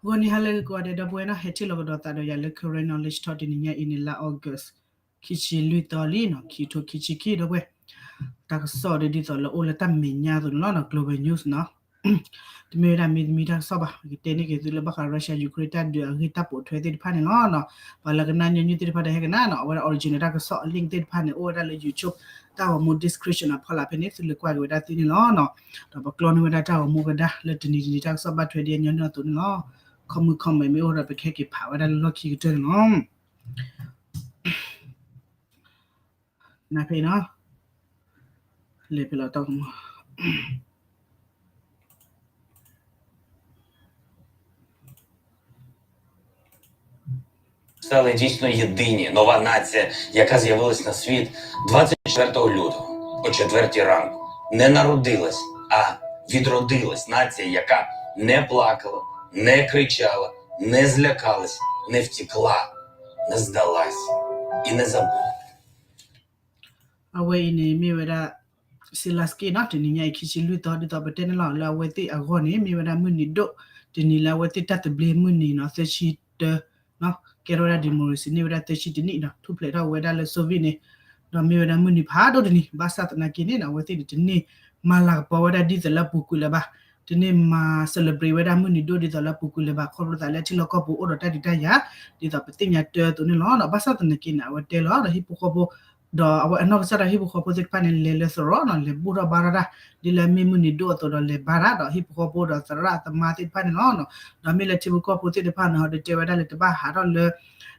ဂီၤနံၤဟါလၢဂ့ၤကိးဂၤဒဲး ဒီပုၢ်ဝဲၢ်နီၤ, ဟဲထံၣ်လိာ်ကဒီးသးဒီးယၤလၢ Karen Knowledge Talk တနံၤညါအံၤန့ၣ် လါ August ခံဆံလွံၢ်သီလံနီၤ, ခံထိခံဆံခံ ဒီပုၢ်ဝဲၢ်. တၢ်ကစီၣ်ဒ်သိးလၢအိၣ်လၢတၢ်မဲာ်ညါအသိးန့ၣ်လီၤနီၤ, Global News နီၤ. တမ့ၢ်ဝဲဒၣ်မံၤတမံၤတၢ်ကစီၣ်ဘၣ်, ယကတဲန့ၢ်က့ၤသုလၢဘၣ်ဃး Russia Ukraine တၢ်ဒုးအဂ့ၢ်တၢ်ပိာ်ထွဲသ့ၣ်တဖၣ်န့ၣ်လီၤနီၤ. ပှၤလၢကနၣ်ညီနုၢ်သ့ၣ်တဖၣ်ဒီးဟဲကနၣ်နီၤ, အဝဲဒၣ် original တၢ်ကစီၣ်အ link သ့ၣ်တဖၣ်န့ၣ် အိၣ်ဝဲဒၣ်လၢ YouTube တၢ်ဂီၤမူ description အဖီလာ်ဖဲန့ၣ် သုလဲၤကွၢ်က့ၤဝဲဒၣ်သ့န့ၣ်လီၤနီၤ. ဒီးပကျီန့ၢ်ဝဲဒၣ်တၢ်ဂီၤမူကဒါလၢတနံၤတနံၤ တၢ်ကစီၣ်ဘၣ်ထွဲဒ်အညီနုၢ်အသိးန့ၣ်လီၤ. ခီမုၢ်ခီမဲာ်မ့ၢ်အိၣ်ဒီး ပကဟဲက့ၤဖးဝဲဒၣ်လၢလီၢ်ခံကတၢၢ်န့ၣ်လီၤ. နဖဲနီၤ, လဲၤဖဲလီၤတၢ်ဂီၤမူ стали дійсно єдині. Нова нація, яка з'явилась на світ двадцять четвертого лютого о четвертій ранку. Не народилась, а відродилась нація, яка не плакала, не кричала, не злякалась, не втекла, не здалась і не забула. အဝဲအံၤန့ၣ်မ့ၢ်ဝဲဒၣ် Zelenskyy နီၤ, တနံၤညါအံၤ ခံဆံလွံၢ်သီ ဒ်သိးပတဲန့ၣ်လီၤ, လၢအဝဲသ့ၣ်အဂီၢ်န့ၣ် မ့ၢ်ဝဲဒၣ်မုၢ်နံၤဒိၣ်တနံၤလၢအဝဲသ့ၣ်တၢ်သဘျ့မုၢ်နံၤနီၤ, သၢဆံတၢ ကဲထီၣ်ဝဲဒၣ် democracy န့ၢ်ဝဲဒၣ်သၢဆံတနံၣ်နီၤ, ထူၣ်ဖျဲးထီၣ်ဝဲဒၣ်လၢ Soviet န့ၣ်, ဒီးမ့ၢ်ဝဲဒၣ်မုၢ်နံၤဖးဒိၣ်တနံၤ, ဘၣ်ဆၣ်သနာ်က့န့ၣ်နီၤ အဝဲသ့ၣ်န့ၣ် တန့ၢ်မၤလၤကပီၤဝဲဒၣ်ဒ်သိးလၢအပူၤကွံာ်လၢၤဘၣ်, တန့ၢ်မၤ celebrate ဝဲဒၣ်မုၢ်နံၤဒိၣ်ဒ်သိးလၢအပူၤကွံာ်လၢၤဘၣ်, ခီဖျိသးလၢထံလီၢ်ကီၢ်ပူၤအိၣ်ဒီးတၢ်ဒုးတၢ်ယၤ ဒ်သိးပသ့ၣ်ညါတၢအသိးန့ၣ်လီၤ. ဒီးဘၣ်ဆၣ်သနာ်က့န့ၣ် အဝဲတဲလီၤဒီးဟံၣ်ဖိဃီဖိ ဒီးအဝဲအနီၢ်ကစၢ်ဒီးဟံၣ်ဖိဃီဖိသ့ၣ်တဖၣ်န့ၣ် လဲၤလၢသရိာ်နီၤ, လဲၤဘူၣ်ထီၣ်ဘါထီၣ်တၢ် ဒ်လၢမ့ၢ်မုၢ်နံၤဒိၣ်အသိးဒီးလဲၤဘါတၢ် ဒီးဟံၣ်ဖိဃီဖိဒီးသရၣ်သမါသ့ၣ်တဖၣ်န့ၣ်လီၤ. ဒီးမ့ၢ်လၢထံဖိကီၢ်ဖိသ့ၣ်တဖၣ်န့ၣ် ဟီဒုးတဲဝဲဒၣ်လၢတဘၣ်ဟးထီၣ်လၢ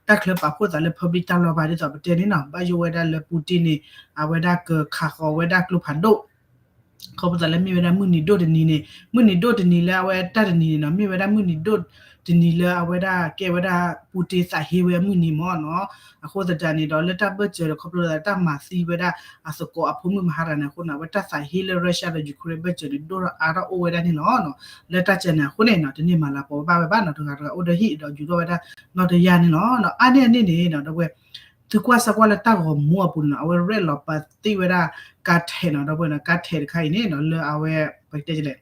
တၢ်ချၢပာ်ဖှိၣ်သးလၢ public တၢ်လီၢ်ဘၣ် ဒ်သိးပတဲန့ၣ်နီၤ, ဘၣ်ယိၣ်ဝဲဒၣ်လၢ Putin န့ၣ် အဝဲဒၣ်ကခးဃီၤဝဲဒၣ်ကျိဖးဒိၣ် ခီဖျိသးလၢမ့ၢ်ဝဲဒၣ်မုၢ်နံၤဒိၣ်တနံၤန့ၣ်, မုၢ်နံၤဒိၣ်တနံၤလၢအဝဲတၢ်တနံၤန့ၣ်နီၤ, မ့ၢ်ဝဲဒၣ်မုၢ်နံၤဒိၣ်တနံၤလၢအဝဲဒၣ်ကဲဝဲဒၣ် Putin သးဟ့ဝဲအမုၢ်နံၤမ့ၢ်နီၤ. အဃိသတးန့ၣ်ဒီးလၢတၢ်ဘၢၣ်စၢၤဒီး ခီဖျိသးတၢ်မၤသံဝဲဒၣ်အသကိးအဖိမုၣ်မဟါတၢ်န့ၣ်အဃိန့ၣ် အဝဲတၢ်သးဟ့လၢ Russia ဒီး Ukraine ဘၢၣ်စၢၤန့ၣ် ဒိၣ်ထီၣ်အါထီၣ်အိၣ်ဝဲဒၣ်န့ၣ်လီၤ. လၢတၢ်စဲန့ၣ်အဃိန့ၣ်နီၤ တန့ၢ်မၤလၤကပီၤဘၣ်ဝဲဘၣ်နီၤ, တဂၤတဂၤအိၣ်ဒီးဟံၣ်ဒီးယူၤထီၣ်ဝဲဒၣ်နီၢ်တယၢ်န့ၣ်လီၤ. အါန့ၢ်အန့ၣ်န့ၣ်ဒီးဝဲ သုကွၢ်စၢ်ကွၢ်လၢတၢ်ဂီၤမူအပူၤန့ၣ်နီၤ, အဝဲရဲၣ်လီၤပာ်တ့ၢ်ဝဲဒၣ်ကါထဲးနီၤ, ဒီပုၢ်ဝဲၢ်နီၤ, ကါထဲးတခါအံၤန့ၣ်နီၤ လၢအဝဲ ပကတဲလဲၣ်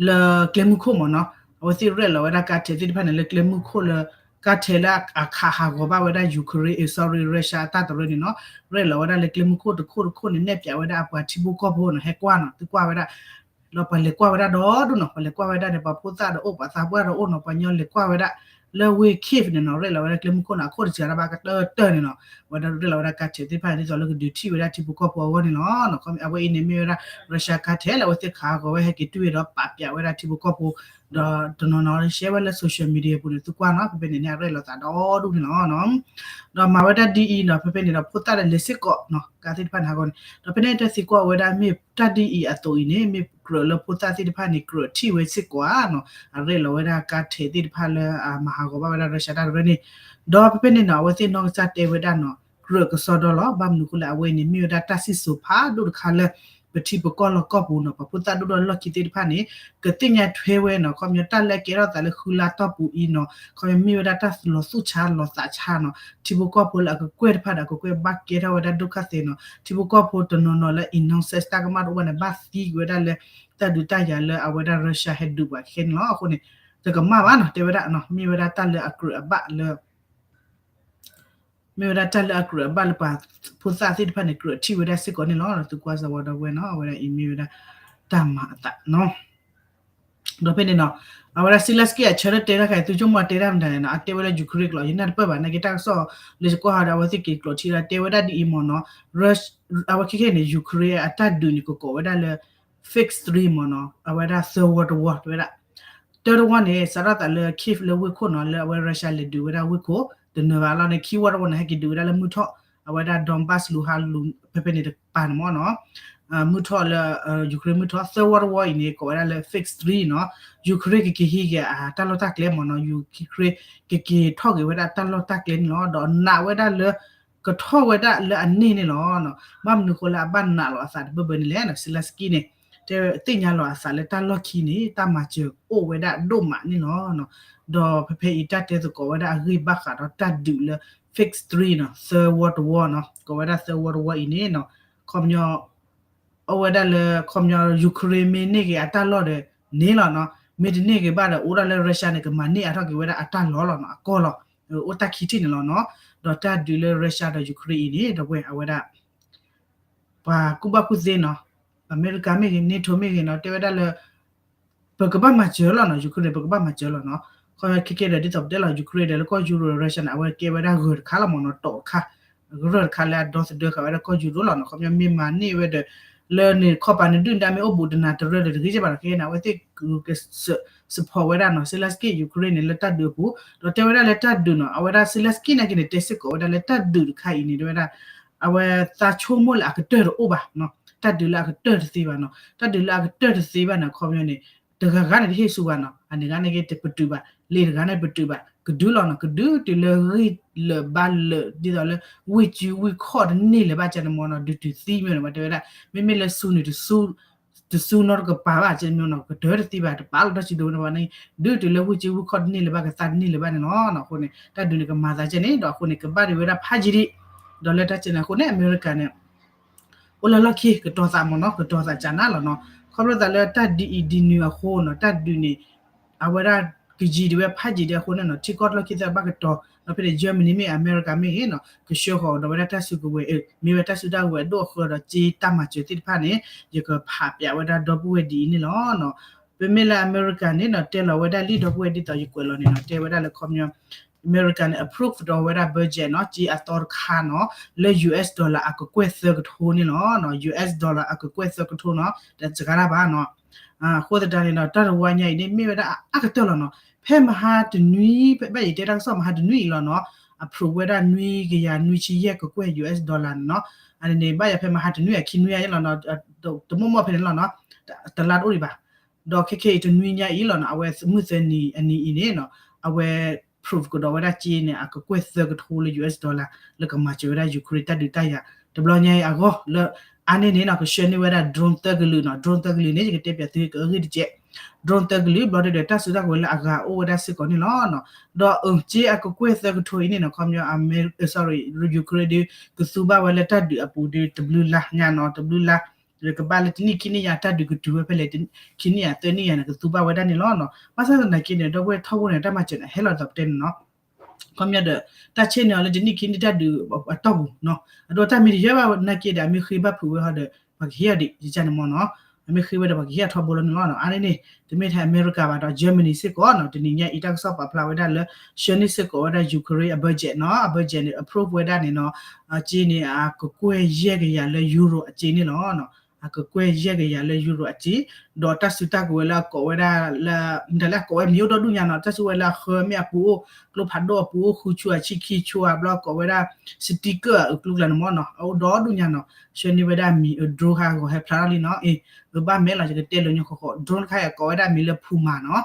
လၢကျဲမုၢ်ခိၣ်မ့ၢ်နီၤ, အဝဲသ့ၣ်ရဲၣ်လီၤဝဲဒၣ်ကါထဲးသ့ၣ်တဖၣ်န့ၣ် လၢကျဲမုၢ်ခိၣ်လၢ ကါထဲးလၢအခးဟးဂီၤဘၣ်ဝဲဒၣ် Ukraine, sorry, Russia အတၢ်တရၢန့ၣ်နီၤ, ရဲၣ်လီၤဝဲဒၣ်လၢကျဲမုၢ်ခိၣ်တခိၣ်တခိၣ်န့ၣ် နဲၣ်ပၠးဝဲဒၣ်အပှၤထံဖိကီၢ်ဖိနီၤ, ဟဲကွၢ်နီၤ, သုကွၢ်ဝဲဒၣ် ဒီးပှၤလဲၤကွၢ်ဝဲဒၣ်ဒီဒူၣ်နီၤ, ပှၤလဲၤကွၢ်ဝဲဒၣ်န့ၣ် ပှၤဖိသၣ်ဒီးအိၣ် ပှၤသးပှၢ်ဒီးအိၣ်နီၤ, ပှၤညီလဲၤကွၢ်ဝဲဒၣ် လၢဝ့ၢ် Kyiv န့ၣ်နီၤ, ရဲၣ်လီၤဝဲဒၣ်ကျဲမုၢ်ခိၣ်န့ၣ် အခိၣ်တစှၤတၢ်ဘၣ်ကတၢၢ်တၢၢ်န့ၣ်နီၤ, ဝဲဒၣ်ရဲၣ်လီၤဝဲဒၣ်ကါထဲးသ့ၣ်တဖၣ်န့ၣ် ဒ်သိးလၢကဒုးထံၣ်ဝဲဒၣ်ထံဖိကီၢ်ဖိအဂီၢ်န့ၣ်လီၤ. အဝဲအံၤန့ၣ်မ့ၢ်ဝဲဒၣ် Russia ကါထဲးလၢအဝဲသ့ၣ်ခးဟးဂီၤဝဲ ဟဲက့ၤတုၤဝဲဒီးပာ်ပၠးဝဲဒၣ်ထံဖိကီၢ်ဖိ ဒီးတနီၤနီၤ share ဝဲလၢ social media ပူၤန့ၣ် သုကွၢ်နီၤ, ဖဲဖဲန့ၣ်န့ၣ် အရဲၣ်လီၤသးဒီဒူၣ်န့ၣ်လီၤ. ဒီးမၤဝဲဒၣ်ဒ်အံၤနီၤ, ဖဲဖဲန့ၣ်ဒီး ဖိသၣ်ဒီးလဲၤစ့ၢ်ကီးနီၤ, ကါသ့ၣ်တဖၣ်န့ၣ်ဟးဂီၤန့ၣ်, ဒီးဖဲန့ၣ်တၢ်သံကွၢ်ဝဲဒၣ်မ့ၢ်တၢ်ဒ်အံၤအသိးအံၤန့ၣ် မ့ၢ်ကြၢးလၢဖိသၣ်သ့ၣ်တဖၣ်န့ၣ် ကြၢးထံၣ်ဝဲစ့ၢ်ကီးဧါနီၤ, အရဲၣ်လီၤဝဲဒၣ်ကါထဲးသ့ၣ်တဖၣ်လၢအမၤဟးဂီၤဘၣ်ဝဲဒၣ် Russia တၢ်တရၢန့ၣ်, ဒီးဖဲဖဲန့ၣ်နီၤ အဝဲသ့ၣ်နီၢ်ကစၢ်တဲဝဲဒၣ်နီၤ, ကြၢးကစီဒီလီၤ, ဘၣ်မနုၤအဃိလဲၣ် အဝဲအံၤန့ၣ် မ့ၢ်ဝဲဒၣ်တၢ်စံၣ်စိၤဖးဒိၣ်တခါလၢ ပထံပကီၢ်လီၢ်ကီၢ်ပူၤနီၤ, ပှၤဖိသၣ်ဒိၣ်ထီၣ်လီၢ်ခံသ့ၣ်တဖၣ်န့ၣ် ကသ့ၣ်ညါထွဲဝဲနီၤ, ခီပညီတၢ်လၢကဲထီၣ်သးလၢဃုလါတီၢ်ပူၤအံၤနီၤ, ခီပညီမ့ၢ်ဝဲဒၣ်တၢ်လီၤသူၣ်ဆါလီၤသးဆါနီၤ, ထံဖိကီၢ်ဖိလၢအကကွဲၢ်တဖၣ်ဒီးအကကွဲၢ်ဘၣ်ကဲထီၣ်ဝဲဒၣ်ဒုက္ခသည်နီၤ, ထံဖိကီၢ်ဖိတနီၤနီၤလၢ innocent တၢ်ကမၣ်တအိၣ်ဘၣ်န့ၣ် ဘၣ်သံကွံာ်ဝဲဒၣ်လၢ တၢ်ဒုးတၢ်ယၤလၢအဝဲဒၣ် Russia ဟဲဒုးပှၤခဲန့ၣ်လီၤ. အဃိန့ၣ် တကမၣ်ဘၣ်နီၤ, တဲဝဲဒၣ်နီၤ, မ့ၢ်ဝဲဒၣ်တၢ်လၢအကြၢးအဘၣ်လၢ မ့ၢ်ဝဲဒၣ်တၢ်လၢအကြၢးအဘၣ်လၢပှၤဖိသၣ်သ့ၣ်တဖၣ်န့ၣ် ကြၢးထံၣ်ဝဲဒၣ်စ့ၢ်ကီးန့ၣ်လီၤ. သုကွၢ်စၢ်ဝဲဒီပုၢ်ဝဲၢ်နီၤ, အဝဲဒၣ်အံၤမ့ၢ်ဝဲဒၣ်တၢ်မၤအသးနီၤ. ဒီးဖဲန့ၣ်နီၤ, အဝဲဒၣ် Zelenskyy အဆၢထၢၣ်တဲတၢ်ခါအံၤ သုဆိကမိၣ်တဲတၢ်မတၤန့ၣ်နီၤ, အတဲဝဲလၢ Ukraine ကျိာ် ယနၢ်တပၢၢ်ဘၣ်, နာ်က့တၢ်ကစီၣ်လၢယကွၢ်ဟးဒီး အဝဲသ့ၣ်က့ၤကျိာ်ထံဒီး တဲဝဲဒၣ်ဒ်အံၤမ့ၢ်နီၤ, အဝဲခဲခဲန့ၣ် Ukraine အတၢ်ဒုးန့ၣ် ကကိးဝဲဒၣ်လၢ phase three မ့ၢ်နီၤ, အဝဲဒၣ်သၢဝီတဝီ တဲဝဲဒၣ် တၢတဝီန့ၣ် စးထီၣ်သးလၢ Kyiv လၢဝ့ၢ်ခိၣ်နီၤ, လၢအဝဲ Russia လဲၤဒုးဝဲဒၣ်ဝ့ၢ်ခိၣ် တနၢၤဘၣ်လီၤန့ၣ် ခံဝီတဝီန့ၣ် ဟဲက့ၤဒုးဝဲဒၣ်လၢမုၢ်ထီၣ် အဝဲဒၣ် Donbas လူၤဟါလူၤ ဖဲဖဲန့ၣ်တပၤန့ၣ်မ့ၢ်နီၤ, မုၢ်ထီၣ်လၢ Ukraine မုၢ်ထီၣ် သၢဝီတဝီအံၤန့ၣ် ကိးဝဲဒၣ်လၢ phase three နီၤ, Ukraine ကက့ၤဟံးက့ၤအတၢ်လီၢ်တၢ်ကျဲမ့ၢ်နီၤ, Ukraine ကက့ၤထီၣ်က့ၤဝဲဒၣ်တၢ်လီၢ်တၢ်ကျဲန့ၣ်လီၤ. ဒီးနာ်ဝဲဒၣ်လၢ ကထီၣ်ဝဲဒၣ်လၢအန့ၢ်န့ၣ်လီၤ. ဘၣ်မနုၤဃိလၢအဘၣ်နာ်လီၤအသးတဘၢၣ်ဘၢၣ်န့ၣ်လဲၣ်, Zelenskyy န့ၣ် တဲသ့ၣ်ညါလီၤအသးလၢတၢ်လီၢ်ခံန့ၣ် တၢ်မၤစၢၤအိၣ်ဝဲဒၣ်ဒိၣ်မးန့ၣ်လီၤ. ဒီးဖဲဖဲအံၤတၢ်တဲသကိးဝဲဒၣ်အဂ့ၢ်ဘၣ်ဃးဒီးတၢ်ဒုးလၢ phase three နီၤ, သၢဝီတဝီနီၤ, ကိးဝဲဒၣ်သၢဝီတဝီအံၤန့ၣ်နီၤ, ခီပညီ အိၣ်ဝဲဒၣ်လၢ ခီပညီ Ukraine မ့ၢ်န့ၢ်က့ၤအတၢ်လီၢ်ဒီးန့ၣ်လီၤနီၤ, မ့ၢ်တန့ၢ်က့ၤဘၣ်ဒီး အိၣ်ဒၣ်လၢ Russia န့ၣ် ကမၤန့ၢ်အါထီၣ်က့ၤဝဲဒၣ်အတၢ်လီၢ်လီၤနီၤ, အကီၢ်လီၤ, အိၣ်တၢ်ခံထံၣ်န့ၣ်လီၤနီၤ. ဒီးတၢ်ဒုးလၢ Russia ဒီး Ukraine အံၤန့ၣ် ဒီပုၢ်ဝဲၢ် အဝဲဒၣ် ပှၤကူၣ်ဘၣ်ကူၣ်သ့နီၤ, အမဲရကၤမ့ၢ်ဂ့ၤ NATO မ့ၢ်ဂ့ၤနီၤ တဲဝဲဒၣ်လၢ ပကဘၣ်မၤစၢၤလီၤနီၤ, Ukraine န့ၣ် ပကဘၣ်မၤစၢၤလီၤနီၤ. ခီခဲကဲဒီး ဒ်သိးပတဲလီၤ Ukraine ဒီးလၢကီၢ် Europe Russia န့ၣ် အဝဲကဲဝဲဒၣ်ဂၢၢ်တခါလီၤမ့ၢ်နီၤ, တီၣ်တခါ ကရၢၢ်တခါလၢအဒီသဒၢဃာ်ဝဲဒၣ်ကီၢ် Europe လီၤနီၤ. ခီပညီမ့ၢ်မၤန့ၢ်ဝဲဒီး လၢန့ၣ်ခီပၤန့ၣ်ဒုၣ်ဒါမ့ၢ်အိၣ်ဘူးတနၤတရၢဒီးတဂ့ၤကဲဘၣ်နီၤ, ခဲကဲန့ၣ် အဝဲသ့ၣ်က support ဝဲဒၣ်နီၤ Zelensky Ukraine န့ၣ် လၢတၢ်ဒုးအပူၤ, ဒီးတဲဝဲဒၣ်လၢတၢ်ဒုးနီၤ အဝဲဒၣ် Zelensky နာ်က့န့ၣ် တဲစ့ၢ်ကီးဝဲဒၣ်လၢတၢ်ဒုးတခါအံၤန့ၣ် တဲဝဲဒၣ် အဝဲသးဆိကမိၣ်လၢအကတၢၢ်တအိၣ်ဘၣ်နီၤ, တၢ်ဒုးလၢအကတၢၢ်တသ့ဘၣ်နီၤ, တၢ်ဒုးလၢအကတၢၢ်တသ့ဘၣ်န့ၣ် အခီပညီန့ၣ် တဂၤဂၤန့ၣ်တဟ့ၣ်ဆူၣ်ဘၣ်နီၤ, အန့ၣ်ဂၤန့ၣ်က့တပတုာ်ဘၣ်, လ့ၣ်တဂၤန့ၣ်ပတုာ်ဘၣ်, ကဒုလီၤနီၤ, ကဒုတုၤလၢဂံၢ်လၢာ်ဘါလၢာ် ဒ်သိးလၢ ဝ့ၢ်စုဝ့ၢ်ခီၣ်တန့ၢ်လၢၤဘၣ်ကဲန့ၣ်မ့ၢ်နီၤ, ဒုးတုၤသံမ့ၢ်န့ၣ် ပှၤတဲဝဲဒၣ် မ့မ့ၢ်လၢဆူန့ၣ် တဆူနီတကပၤဘၣ်ကဲန့ၣ်မ့ၢ်နီၤ, ကတၢၢ်တသ့ဘၣ် တပာ်လီၤတၢ်စုဒိဝဲန့ၣ်ဘၣ်န့ၣ် ဒုးတုၤလၢဝ့ၢ်စုဝ့ၢ်ခီၣ်တန့ၢ်လၢၤဘၣ် ကသါတန့ၢ်လၢၤဘၣ်န့ၣ်လီၤ. အဃိန့ၣ် တၢ်ဒုးန့ၣ်ကမၤသးကဲန့ၣ် ဒီးအဃိန့ၣ် ကဘၣ်ဒံးဝဲဒၣ်ဖးယံာ်ဒံး, ဒီးလၢတၢ်ကဲန့ၣ်အဃိန့ၣ် အမဲရကၤန့ၣ် အိၣ်လၢလီၢ်ခံ ကတီၤသးမ့ၢ်နီၤ, ကတီၤသးကနၣ်လီၤနီၤ, ခီဖျိသးလၢတၢ်ဒ်အံၤဒ်နုၤအဃိနီၤ, တၢ်ဒုးန့ၣ် အဝဲဒၣ်ကယံာ်ဒံးဝဲဖးယံာ်ဒံးအဃိန့ၣ်နီၤ, ထံကီၢ်လီၢ်ခံသ့ၣ်တဖၣ်ကတီၤ, ဒီးဖဲန့ၣ် Germany မ့ၢ်အမဲရကၤမ့ၢ်ဂ့ၤနီၤ ကဆှၢဃီၤဒီးဝဲဒၣ်တၢ်စုကဝဲၤ, မ့ၢ်ဝဲတၢ်စုတၢ်ကဝဲၤအဒိၣ်အဃၢၤဒီး က့တၢ်မၤစၢၤသ့ၣ်တဖၣ်န့ၣ် ယကဖးပၠးဝဲဒၣ်ဒီပုၢ်ဝဲၢ်ဒ်အံၤန့ၣ်လီၤ. ပမ့ၢ်လၢအမဲရကၤန့ၣ်နီၤ တဲလီၤဝဲဒၣ်လံ ဒီပုၢ်ဝဲၢ်ဒ်သိးယကွဲးလီၤန့ၣ်နီၤ, တဲဝဲဒၣ်လၢခီပညီ အမဲရကၤန့ၣ် approve ဒီးဝဲဒၣ် budget နီၤ, က့အသီတခါနီၤ, လၢ US dollar အကကွဲၢ်သၢကထိန့ၣ်လီၤ. US dollar အကကွဲၢ်သၢကထိနီၤ, တစှၤတၢ်ဘၣ်နီၤ. အဃိသတးန့ၣ်ဒီး တၢ်တဝါညါအံၤန့ၣ် မ့ၢ်ဝဲဒၣ်အကတၢၢ်လီၤနီၤ. ဖဲမဟါတနွံ, ဖဲဘၣ်ယတဲတၢ်ကစီၣ်မဟါတနွံအံၤလီၤနီၤ, approve ဝဲဒၣ်နွံကယၤနွံဆံယဲၢ်ကကွဲၢ် US dollar န့ၣ်နီၤ. အန့ၣ်န့ၣ် ဘၣ်ယၤဖဲမဟါတနွံအခံနွံအံၤလီၤနီၤ, တမိၢ်မိၢ်ဖဲန့ၣ်လီၤနီၤ, တလါတအိၣ်ဒံးဘၣ်. ဒီးခဲခဲအံၤတနွံညါအံၤလီၤနီၤ, အဝဲမုၢ်သၢနံၤအနံၤအံၤန့ၣ်နီၤ, အဝဲ proof ကဒီးဝဲဒၣ်က့န့ၣ် အကကွဲၢ်သၢကထိလၢ US dollar လၢကမၤစၢၤဝဲဒၣ် Ukraine တၢ်ဒုးတၢ်ယၤ တဘျီညါအံၤအဂီၢ်လၢ အါန့ၢ်န့ၣ်နီၤ ကဆှၢန့ၢ်ဝဲဒၣ် drone သၢကလုာ်နီၤ, drone သၢကလုာ်န့ၣ် ယကတဲပၠးသုကအဂ့ၢ်တကဲး, drone သၢကလုာ် ဘျီဒုဒီးတၢ်စုတၢ်ကဝဲၤလၢအဂၤအိၣ်ဝဲဒၣ်စ့ၢ်ကီးန့ၣ်လီၤ. ဒီးအက့အကကွဲၢ်သၢကထိအံၤန့ၣ်နီၤ ခီပညီ အမဲ sorry Ukraine ဒု ကသူဘၣ်ဝဲလၢတၢ်ဒုးအပူၤဒု တဘျုးလါညါနီၤ, တဘျုးလါ ကဘၣ်လၢတနံၣ်ခံနံၣ်ညါ တၢ်ဒုးကတုၤဝဲဖဲလဲၣ်, ခံနံၣ်ညါသၢနံၣ်ညါန့ၣ် ကသူဘၣ်ဝဲဒၣ်န့ၣ်လီၤ. ဘၣ်ဆၣ်သနာ်က့န့ၣ် ဒီပုၢ်ဝဲၢ်ထီဘိန့ၣ် တၢ်မၤစၢၤန့ၣ် ဟဲလီၤဒ်သိးပတဲန့ၣ်နီၤ, ခီပညီဒီး တၢ်ဆ့ၣ်န့ၢ်အီၤလၢတနံၣ်ခံနံၣ်တၢ်ဒုးအတီၢ်ပူၤနီၤ, အဒိတၢ်မ့ၢ်တယၢၢ်ဘၣ်နာ်က့ဒီး အမ့ၢ်ဃ့ဘၣ်ဖုးဝဲဟီဒီး ပှၤကဟ့ၣ်အီၤဒံး ယကန့ၣ်မ့ၢ်နီၤ, အမ့ၢ်ဃ့ဝဲဒီးပှၤကဟ့ၣ်အီၤထီဘိလီၤန့ၣ်လီၤ. အါန့ၢ်န့ၣ် တမ့ၢ်ထဲအမဲရကၤဘၣ်ဒီး Germany စ့ၢ်ကီးနီၤ, တနံၤညါအံၤတၢ်ကစီၣ်ပာ်ဖျါဝဲဒၣ်လၢ ဆှၢန့ၢ်စ့ၢ်ကီးဝဲဒၣ် Ukraine အ budget နီၤ, အ budget န့ၣ် approve ဝဲဒၣ်န့ၣ်နီၤ, အက့န့ၣ် အကကွဲၢ်ယဲၢ်ကယၤလၢ euro အက့န့ၣ်လီၤ. အကကွဲၢ်ယဲၢ်ကယၤလၢ euro အက့, ဒီးတၢ်စုတၢ်ကဝဲၤလၢအကိးဝဲဒၣ်လၢ မတၤလၢအကိးဝဲမံၤအိၣ်ဒီဒူၣ်ညါနီၤ, တၢ်စုဝဲလၢအဃၢမ့ၢ်အပူၤအိၣ်, ကျိဖးဒိၣ်အပူၤအိၣ်, ဃုဆူအဆံခံဆူအဘျီကိးဝဲဒၣ် sticker အကျိကျါန့ၣ်မ့ၢ်နီၤ, အအိၣ်ဒီဒူၣ်ညါနီၤ, ဆှၢန့ၢ်ဝဲဒၣ်မံၤ drone ခါဂီၤဟဲဖျါထီၣ်လံနီၤ, အ့ၣ် ပဘၣ်မဲာ်လီၤ ယကတဲလၢညါဃီဃီ, drone တခါအံၤအကိးဝဲဒၣ်မံၤလၢ Puma နီၤ,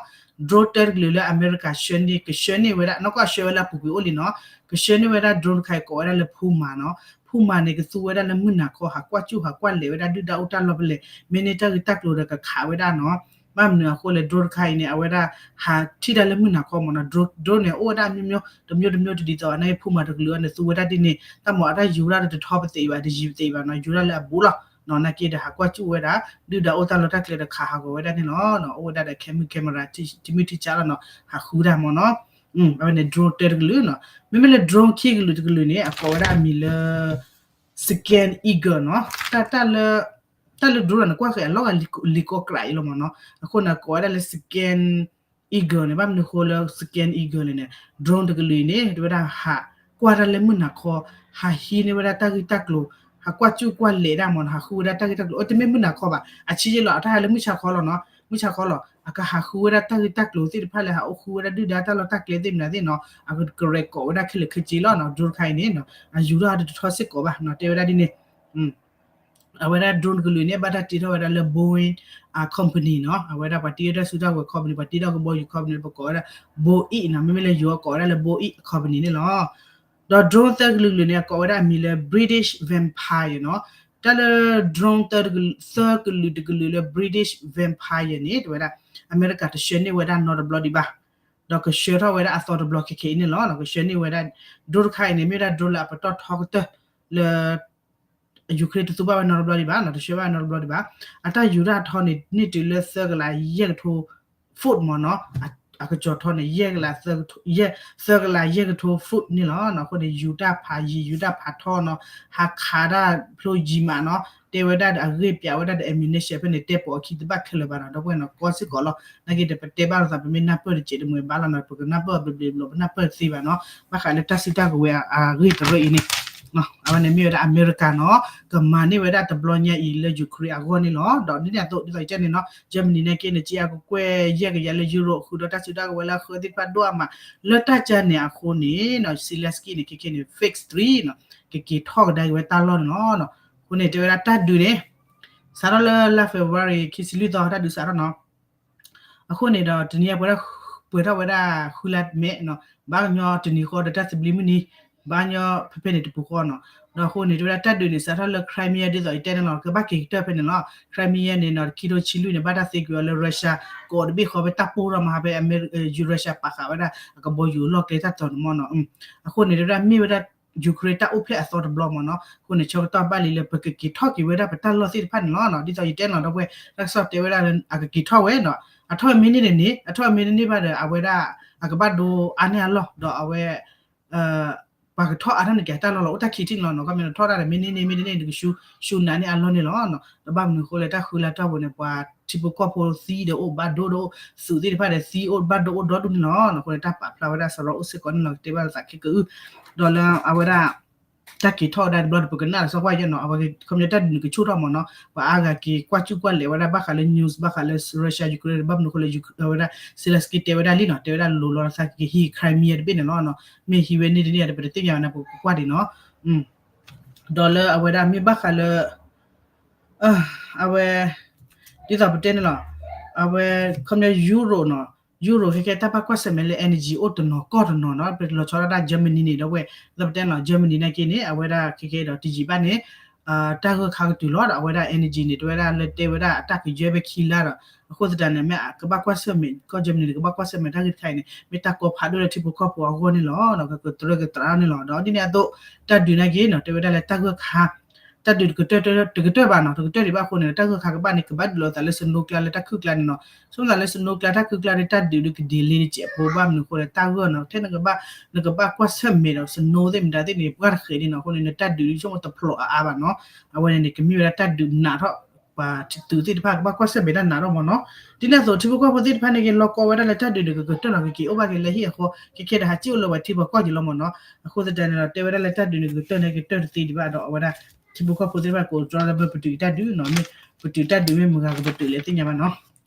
drone တၢတကလုာ်လၢအမဲရကၤဆှၢန့ၢ် ကဆှၢန့ၢ်ဝဲဒၣ် နီၢ်ကီၢ်ဆှၢဝဲလၢအပူၤကွံာ်အိၣ်လံနီၤ, ကဆှၢန့ၢ်ဝဲဒၣ် drone တခါအံၤကိးဝဲဒၣ်လၢ Puma နီၤ, Puma န့ၣ် ကသူဝဲဒၣ်လၢမုၢ်နၤခီ ဟးကွၢ်စူၣ်ဟးကွၢ်လဲၤဝဲဒၣ်ဒုၣ်ဒါအိၣ်တၢ်လီၢ်ဖဲလဲၣ်, မ့ၢ်န့ၢ်တၢ်ဂ့ၢ်တၢ်ကျိၤဒီးကခးဝဲဒၣ်နီၤ, ဘၣ်မနုၤအဃိလဲၣ် drone တခါအံၤန့ၣ် အဝဲဒၣ် ဟးထံၣ်တၢ်လၢမုၢ်နၤခီမ့ၢ်နီၤ, drone န့ၣ် အိၣ်ဝဲဒၣ် မျိုးမျိုး တမျိုးတမျိုး တဒ်သိးအန့ၣ် Puma တကလုာ်အန့ၣ် သူဝဲဒၣ်ဒ်န့ၣ် တၢ်မၤအတၢ်ယူၤဒၣ်တထီပသ့ဘၣ် တယံၤပသ့ဘၣ်နီၤ, ယူၤဒၣ်လၢအဘူးလီၤနီၤ, နာ်က့ဒီးဟးကွၢ်စူၣ်ဝဲဒၣ် ဒုၣ်ဒါအိၣ်တၢ်လီၢ်တၢ်ကျဲဒီးခးဟးဂီၤဝဲဒၣ်န့ၣ်လီၤ, အိၣ်ဝဲဒၣ်ဒီး camera camera ထံမုၢ်ထံဆးလီၤနီၤ, ဟးဃုဒၣ်မ့ၢ်နီၤ, အဝဲန့ၣ် drone တၢတကလုာ်နီၤ, မ့မ့ၢ်လၢ drone ခံကလုာ်တကလုာ်န့ၣ် အကိးဝဲဒၣ်အမံၤလၢ Scalp Eagle နီၤ, တၢ်လၢ drone န့ၣ် ကွၢ်ဃဲၤအလီၢ်ဂၤလံာ်ကိးကြးအံၤလီၤမ့ၢ်နီၤ, အဃိန့ၣ် ကိးဝဲဒၣ်လၢ Scalp Eagle န့ၣ်, ဘၣ်မနုၤဃိလၢ Scalp Eagle န့ၣ်န့ၣ် drone တကလုာ်အံၤန့ၣ် တဝဲဒၣ်ဟးကွၢ်တၢ်လၢမုၢ်နၤခီ, ဟးဟံးန့ၢ်ဝဲဒၣ်တၢ်ဂ့ၢ်တၢ်ကျိၤ, ဟးကွၢ်စူၣ်ကွၢ်လဲၤဒၣ်မ့ၢ်နီၤ, ဟးဃုဝဲဒၣ်တၢ်ဂ့ၢ်တၢ်ကျိၤ, အိၣ်တမ့ၢ်မုၢ်နၤခီဘၣ်, အဆံးယဲလီၤ, အတၢ်ဟးလၢမုၢ်ဆါခီလီၤနီၤ, မုၢ်ဆါခီလီၤ, အကဟးဃုဝဲဒၣ်တၢ်ဂ့ၢ်တၢ်ကျိၤသ့ၣ်တဖၣ်လၢဟးအိၣ်ဃုဝဲဒၣ်ဒုၣ်ဒါတၢ်လီၢ်တၢ်ကျဲသ့ၣ်မနုၤသ့ၣ်နီၤ, အကကြၢးကိးဝဲဒၣ်ခဲလၢာ်ခဲဆ့လီၤနီၤ, drone တခါအံၤန့ၣ်နီၤ, အယူၤထီၣ်တထီစ့ၢ်ကီးဘၣ်နီၤ, တဲဝဲဒၣ်ဒ်န့ၣ် အဝဲဒၣ် drone တကလုာ်န့ၣ် ဘၣ်တၢ်တ့ထီၣ်ဝဲဒၣ်လၢ Boeing company နီၤ, အဝဲဒၣ်ပှၤတ့ထီၣ်တၢ်စုတၢ်ကဝဲၤ company, ပှၤတ့ထီၣ်ကဘီယူၤ company ပကိးဝဲဒၣ် Boeing နီၤ, မ့မ့ၢ်လၢယိၤအကိးဝဲဒၣ်လၢ Boeing company န့ၣ်လီၤ. ဒီး drone သၢကလုာ်ကလုာ်န့ၣ် အကိးဝဲဒၣ်အမံၤလၢ British Vampire နီၤ, တၢ်လၢ drone သၢကလုာ်တကလုာ်လၢ British Vampire န့ၣ် တဝဲဒၣ် အမဲရကၤတဆှၢန့ၢ်ဝဲဒၣ်နီတဘျီဒံးဘၣ်, ဒီးကဆှၢထီၣ်ဝဲဒၣ်အသီတဘျီခဲခဲအံၤန့ၣ်လီၤ, ကဆှၢန့ၢ်ဝဲဒၣ် drone တခါအံၤန့ၣ် မ့ၢ်ဝဲဒၣ် drone လၢအပတီၢ်ထီကတၢၢ်လၢ Ukraine တသူဘၣ်ဝဲနီတဘျီဒံးဘၣ်နီၤ, တဆှၢဘၣ်နီတဘျီဒံးဘၣ်, အတၢ်ယူၤတၢ်ထီန့ၣ် န့ၢ်တုၤလၢသၢကလးယဲၢ်ကထိ foot မ့ၢ်နီၤ, အကစီၤထီန့ၣ် ယဲၢ်ကလး သၢကလးယဲၢ်ကထိ foot န့ၣ်လီၤ. အဃိန့ၣ် ယူၤတၢ်ဖးယံၤ ယူၤတၢ်ဖးထီနီၤ, ဟးခးတၢ်ဖျိယံၤမးနီၤ, တဲဝဲဒၣ်ဒီးအဂ့ၢ်ပၠးဝဲဒၣ်ဒီး ammunition ဖဲန့ၣ် တဲပိာ်အခံတဘၣ်ခဲလၢာ်ဘၣ်နီၤ, ဒီပုၢ်ဝဲၢ်နီၤ ကီစ့ၢ်ကီးလီၤ. နာ်က့ဒီး ပတဲဘၣ်လိာ်သး ပမ့ၢ်နၢ်ပၢၢ်တစဲးတမှဲၤဘၣ်လီၤနီၤ, ပကနၢ်ပၢၢ်ဘျီဘျီ ပနၢ်ပၢၢ်သ့ဘၣ်နီၤ, ဘၣ်ဃးလၢတၢ်စုတၢ်ကဝဲၤအဂ့ၢ်တရၢအံၤန့ၣ် အဝဲန့ၣ်မ့ၢ်ဝဲဒၣ်အမဲရကၤနီၤ, ကမၤန့ၢ်ဝဲဒၣ်တဘျီညါအံၤလၢ Ukraine အဂီၢ်န့ၣ်လီၤ. ဒီးဒ်န့ၣ်အသိး ဒ်သိးယတဲန့ၣ်နီၤ, Germany နာ်က့န့ၣ် က့အကကွဲၢ်ယဲၢ်ကယၤလၢ Europe ဃုာ်ဒီးတၢ်စုတၢ်ကဝဲၤလၢအဃၢသ့ၣ်တဖၣ်ဒိၣ်အါမး, လၢတၢ်ကါန့ၣ်အဃိန့ၣ်နီၤ Zelensky န့ၣ် ခဲခဲန့ၣ် phase three နီၤ, ကက့ၤထီၣ်ကဒါက့ၤဝဲတၢ်လီၢ်န့ၣ်လီၤ. အဃိန့ၣ်တဲဝဲဒၣ်တၢ်ဒုးန့ၣ် စးထီၣ်လၢလါ February ခံဆံလွံၢ်သီ တၢ်ဒုးစးထီၣ်နီၤ အဃိန့ၣ်ဒီး တနံၤအံၤပှဲၤထီၣ်ဝဲဒၣ်ဃုလါမဲာ်နီၤ, ဘၣ်ကညီတနံၤဃီဒီးတၢ်သဘျ့မုၢ်နံၤ, ဘၣ်ညီဖဲဖဲန့ၣ်တပူၤဃီနီၤ. ဒီးအဃိန့ၣ် တဲဝဲဒၣ်တၢ်ဒုးန့ၣ် စးထီၣ်လၢ Crimea ဒ်သိးယတဲန့ၣ်လီၤ, ကဘၣ်က့ၤကတၢၢ်ဖဲန့ၣ်လီၤ. Crimea န့ၣ်နီၤ ခံထိဆံလွံၢ်န့ၣ် ဘၣ်တၢ်သ့ကွံာ်အီၤလၢ Russia ကိးတဘ့ၣ်ဃီဖဲတၢ်ပိၢ်ထီၣ်မး ဖဲ Russia ပာ်ဃာ်ဝဲဒၣ်အကဘီယူၤအလီၢ်ကျဲတၢ်တီၤန့ၣ်မ့ၢ်နီၤ. အဃိန့ၣ် တဲဝဲဒၣ်မ့ၢ်ဝဲဒၣ် Ukraine တၢ်အိၣ်ဖျဲၣ်အသီတဘျီမ့ၢ်နီၤ, အဃိန့ၣ် ဆၢကတီၢ်ဘၣ်လံလၢပကက့ၤထီၣ်က့ၤဝဲဒၣ်ပတၢ်လီၢ်သ့ၣ်တဖၣ်န့ၣ်လီၤ. ဒ်သိးယတဲန့ၣ်လီၤ ဒီပုၢ်ဝဲၢ် တၢ်ကစီၣ်တဲဝဲဒၣ်လၢအကက့ၤထီၣ်ဝဲဒီး အထီၣ်မ့ၢ်န့ၢ်န့ၣ်န့ၣ် အထီၣ်မ့ၢ်န့ၢ်ဘၣ်ဒီး အဝဲဒၣ် အကဘၣ်ဒိအါန့ၢ်အလီၢ် ဒီးအဝဲ ပှၤကထီၣ်အါထီၣ်န့ၣ်က့ၤတၢ်လီၢ်လီၤ အိၣ်တၢ်ခံးထံၣ်န့ၣ်လီၤနီၤ. ခီမ့ၢ်ထီၣ်တၢ်ဒီးမ့ၢ်န့ၢ်န့ၣ် မ့ၢ်န့ၢ်န့ၣ် နကရှုံးနးန့ၢ်အလီၢ်န့ၣ်လီၤ. ဒီးဘၣ်မနုၤအဃိလဲၣ် တၢ်ဃုလါတီၢ်ပူၤန့ၣ် ပှၤထံဖိကီၢ်ဖိသံဒီးအိၣ်ဘၣ်ဒိဒီး သုးသ့ၣ်တဖၣ်ဒီးသံအိၣ်ဘၣ်ဒိအိၣ်ဒီဒူၣ်န့ၣ်လီၤ. အဃိန့ၣ် တၢ်ပာ်ဖျါဝဲဒၣ်စရီအိၣ်စ့ၢ်ကီးန့ၣ်လီၤ ကတဲဘၣ်သးခဲကအု ဒီးလၢအဝဲဒၣ် တၢ်က့ၤထီၣ်ဝဲဒၣ်တဘျီဒီး ပကနၣ်ဒီးစီၤကွၢ်ယဲၢ်နီၤ အဝဲ ခီမ့ၢ်တၢ်ဒုးန့ၣ်ကဆူၣ်ထီၣ်မ့ၢ်နီၤ ပှၤအါဂၤက့ၤကွၢ်စူၢ်ကွၢ်လဲၤဝဲဒၣ် ဘၣ်ဃးလၢ news ဘၣ်ဃးလၢ Russia Ukraine ဘၣ်မနုၤအဃိလၢ အဝဲဒၣ် Zelensky တဲဝဲဒၣ်လံနီၤ တဲဝဲဒၣ်လိၤလီၤသးကဟံး Crimea တဘ့ၣ်န့ၣ်လီၤ. မ့ၢ်ဟံးဝဲန့ၢ်တန့ၢ်ဒီး ပတသ့ၣ်ညါဝဲန့ၣ် ပကကွၢ်ဒံးနီၤ. ဒီးလၢအဝဲဒၣ်မ့ၢ်ဘၣ်ဃးလၢ အဝဲ ဒ်သိးပတဲန့ၣ်လီၤ အဝဲ ခီပညီ Europe နီၤ Europe ခဲခဲတၢ်ဘၣ်ကွၢ်ဆၢၣ်မဲာ်လၢ energy အိၣ်တနီၤကီၢ်တနီၤနီၤ ပလီၤဆီဒၣ်တၢ် Germany န့ၣ် ဒီပုၢ်ဝဲၢ် ဒ်သိးပတဲန့ၣ်လီၤ Germany နာ်က့န့ၣ် အဝဲဒၣ်ခဲခဲဒီးတယံာ်ဘၣ်န့ၣ် တၢ်ဂၢၢ်ခါကတုၤလီၤဒီး အဝဲဒၣ် energy န့ၣ် တဲဝဲဒၣ်လၢတဲဝဲဒၣ်အတၢ်ကယၢၢ်ဖဲခံလါဒီး အဃိသတးန့ၣ် မ့ၢ်ကဘၣ်ကွၢ်ဆၢၣ်မဲာ် ကီၢ် Germany န့ၣ် ကဘၣ်ကွၢ်ဆၢၣ်မဲာ်တၢ်ဂ့ၢ်တခါအံၤန့ၣ် မ့ၢ်တၢ်ကီဖးဒိၣ်လၢထံဖိကီၢ်ဖိအဂီၢ်န့ၣ်လီၤ. ကကတြၢကတြးန့ၣ်လီၤ. ဒီးဒ်န့ၣ်အသိး တၢ်ဒုးနာ်က့နီၤ တဲဝဲဒၣ်လၢတၢ်ဂၢၢ်ခါ တၢ်ဒုးတကတၢၢ်တကတၢၢ်ဘၣ်နီၤ တကတၢၢ်ဒံးဘၣ်အဃိန့ၣ် တၢ်ဂၢၢ်ခါကဘၣ်န့ၣ် ကဘၣ်ဒုးလိာ်သးလၢ snow ကျါလၢတၢ်ခုၣ်ကျါန့ၣ်နီၤ ဆိကမိၣ်သးလၢ snow ကျါ တၢ်ခုၣ်ကျါဒီး တၢ်ဒုးဒုးကဒံးလ့တစဲးဖိဘၣ်မနုၤအဃိလဲၣ် တၢ်ဂၢၢ်နီၤ ထဲနကဘၣ် နကဘၣ်ကွၢ်ဆၢၣ်မဲာ်ဒီး snow သ့ၣ်မတၤသ့ၣ်န့ၣ် ပှၢ်တဃဲးဒံးနီၤ အဃိန့ၣ် နတၢ်ဒုးဒုးဆိကမိၣ်တဖျိးအါအါဘၣ်နီၤ အဝဲန့ၣ်န့ၣ် ကမ့ၢ်ဝဲဒၣ်တၢ်ဒုးနးထီၣ် ပှၤသုးသ့ၣ်တဖၣ်ကဘၣ်ကွၢ်ဆၢၣ်မဲာ်တၢ်နးထီၣ်မ့ၢ်နီၤ ဒ်န့ၣ်အသိး ထံဖိကီၢ်ဖိသ့ၣ်တဖၣ်န့ၣ်က့ၤ လီၢ်ကီဝဲဒၣ်လၢတၢ်ဒုးန့ၣ် ကကတၢၢ်လီၤ ကက့ၤအိၣ်ဘၣ်က့ၤလၢဟံၣ်အဃိ ခဲခဲဒီးဟးစံၣ်အိၣ်လၢပှၤထံပှၤကီၢ်က့ၤလီၤမ့ၢ်နီၤ အဃိသတးန့ၣ်ဒီး တဲဝဲဒၣ်လၢတၢ်ဒုးန့ၣ် ကကတၢၢ်န့ၣ် ကတၢၢ်တသ့ဒံးဘၣ်ဒီး အဝဲဒၣ် ထံဖိကီၢ်ဖိသ့ၣ်တဖၣ်ကအိးတြီလၢပပတုာ်တၢ်ဒုးနီၤ မ့ၢ်ပတုာ်တၢ်ဒုးမ့ၢ်မုၢ်ဂၤကပတုာ်လဲၣ်သ့ၣ်ညါဘၣ်နီၤ